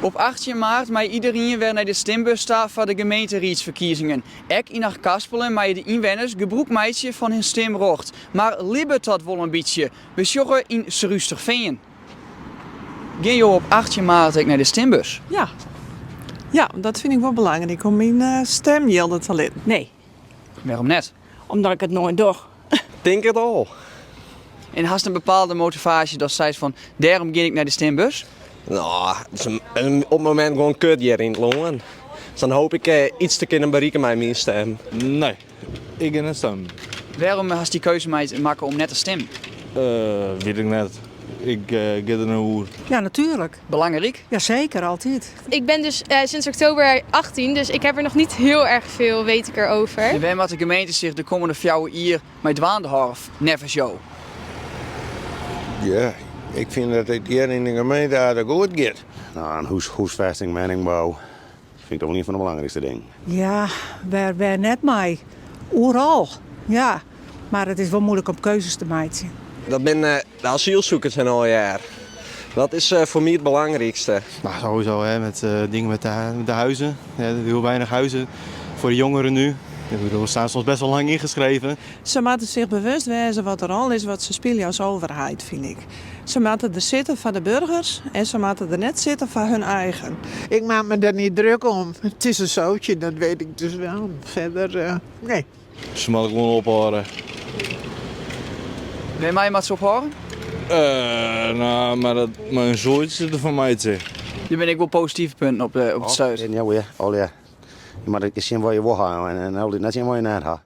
Op 18 maart mei iderien wer nei de stimbus ta foar de gemeenteriedsferkiezingen. Ek yn Achtkarspelen meie de ynwenners gebrûk meitsje fan hun stimrjocht. Mar libbet dat wol in bytsje? We sjogge yn Surhústerfean. Gean jo op 18 maart ek nei de stimbus? Ja. Ja, dat fyn ik wol belangryk om myn stim jilde te litten. Nee. Wêrom net? Omdat ik it noait doch. Tink it al. En hast in bepaalde motivaasje datst seist fan dêrom gean ik nei de stimbus? No, it is op it momint gewoan kut hjir yn it lân. Dus dan hoop ik iets te kinnen berikke mei myn stim. Nee, ik gean net stimmen. Wêrom hast dy keuze makke om net te stimmen? Wit ik net. Ik gean der net oer. Ja, natuurlijk. Belangryk? Jazeker, altyd. Ik ben dus sinds oktober 18, dus ik heb er nog niet heel erg veel, weet ik erover. En wêr moat de gemeente sich de kommende 4 jier mei dwaande hâlde, neffens jo? Ja, ik fyn dat it hjir yn de gemeente aardich goed giet. No, in húsfêsting, wenningbou, fyn ik toch wol ien fan de belangrykste dingen. Ja, wêr net mei? Oeral, ja. Mar it is wol muoilik om keuzes te meitsjen. Dat binne de asielzoekers en allegear. Dat is foar my it belangrykste. Nou, sowieso hè, met dingen met de huizen. Heel weinig huizen voor de jongeren nu. Ik bedoel, we staan soms best wel lang ingeschreven. Se moatte sich bewust wêze wat de rol is wat se spylje as overheid, fyn ik. Se moatte der sitte foar de burgers en se moatte der net sitte foar hun eigen. Ik maak me der niet druk om. Het is een zootje, dat weet ik dus wel. Verder, nee. Se moatte gewoan ophâlde. Wêrmei moat se ophâlde? No, mar dat mei in soaitsje derfan meitsje. Der binne ek wol positive punten op it stuit. Ja, oh ja. Je moatte sjen wat je wol ha en altyd net sjen wat je net ha.